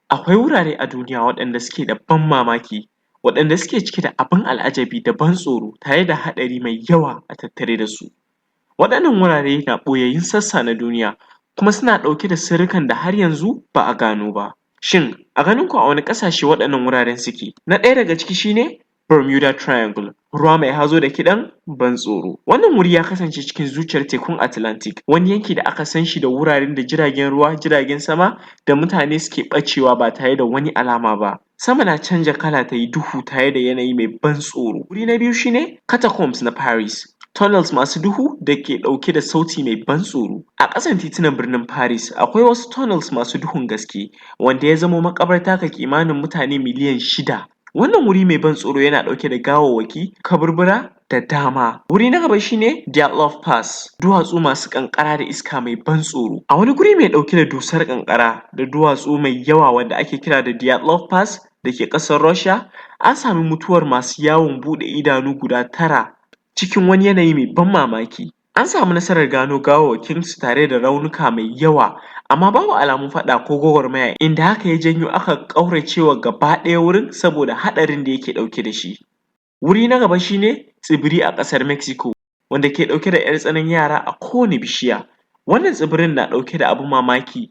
Akwai wurare a duniya waɗanda suke da ban mamaki, waɗanda suke cike da abin al'ajabi da ban tsoro tare da haɗari mai yawa a tattare da su. Waɗannan wurare na ɓoyayyun sassa na duniya, kuma suna ɗauke da sirrikan da har yanzu ba a gano ba. Shin a ganinku, a wane ƙasashe waɗannan wuraren suke? Na ɗaya daga ciki shi ne Bermuda Triangle, ruwa mai hazo da kiɗan ban tsoro. Wannan wuri ya kasance cikin zuciyar tekun Atlantic, wani yanki da aka san shi da wuraren da jiragen ruwa, jiragen sama da mutane suke ɓacewa ba tare da wani alama ba. Sama na canja kala ta yi duhu tare da yanayi mai ban tsoro. Wuri na biyu shi ne Catacombs na Paris, tunnels masu duhu da ke ɗauke da sauti mai ban tsoro. A ƙasan titunan birnin Paris akwai wasu tunnels masu duhun gaske, wanda ya zamo maƙabarta ga kimanin mutane miliyan 6. Wannan wuri mai ban tsoro yana ɗauke da gawawwaki, kaburbura da dama. Wuri na gaba shi ne Dyatlov Pass, duwatsu masu ƙanƙara da iska mai ban tsoro. A wani guri mai ɗauke da dusar ƙanƙara da duwatsu mai yawa wanda ake kira da Dyatlov Pass da ke ƙasar Russia, an sami mutuwar masu yawon buɗe idanu guda tara cikin wani yanayi mai ban mamaki. An samu nasarar gano gawawwakinsu tare da raunuka mai yawa, amma babu alamun faɗa ko gwagwarmaya, inda haka ya janyo aka ƙauracewa gaba ɗaya wurin saboda haɗarin da yake ɗauke da shi. Wuri na gaba shi ne tsibiri a ƙasar Mexico wanda ke ɗauke da ‘yar tsanan yara a kowane bishiya. Wannan tsibirin na ɗauke da abin mamaki,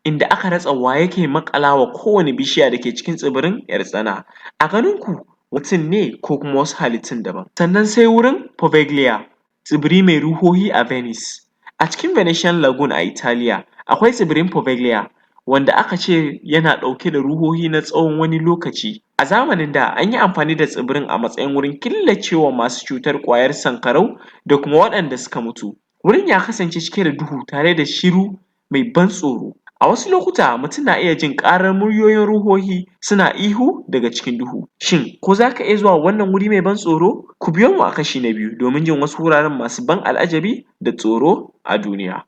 inda aka rasa wa yake maƙalawa kowane bishiya da ke cikin tsibirin ‘yar tsana. A ganinku, mutum ne ko kuma wasu halittun daban? Sannan sai wurin Poveglia, tsibiri mai ruhohi a Venice. A cikin Venetian Lagoon a Italiya akwai tsibirin Poveglia, wanda aka ce yana ɗauke da ruhohi na tsawon wani lokaci. A zamanin da an yi amfani da tsibirin a matsayin wurin killacewa masu cutar ƙwayar sankarau da kuma waɗanda suka mutu. Wurin ya kasance cike da duhu tare da shiru mai ban tsoro. A wasu lokuta mutum na iya jin ƙarar muryoyin ruhohi suna ihu daga cikin duhu. Shin ko za ka iya zuwa wannan wuri mai ban tsoro? Ku biyo mu a kashi na biyu domin jin wasu wuraren masu ban al'ajabi da tsoro a duniya.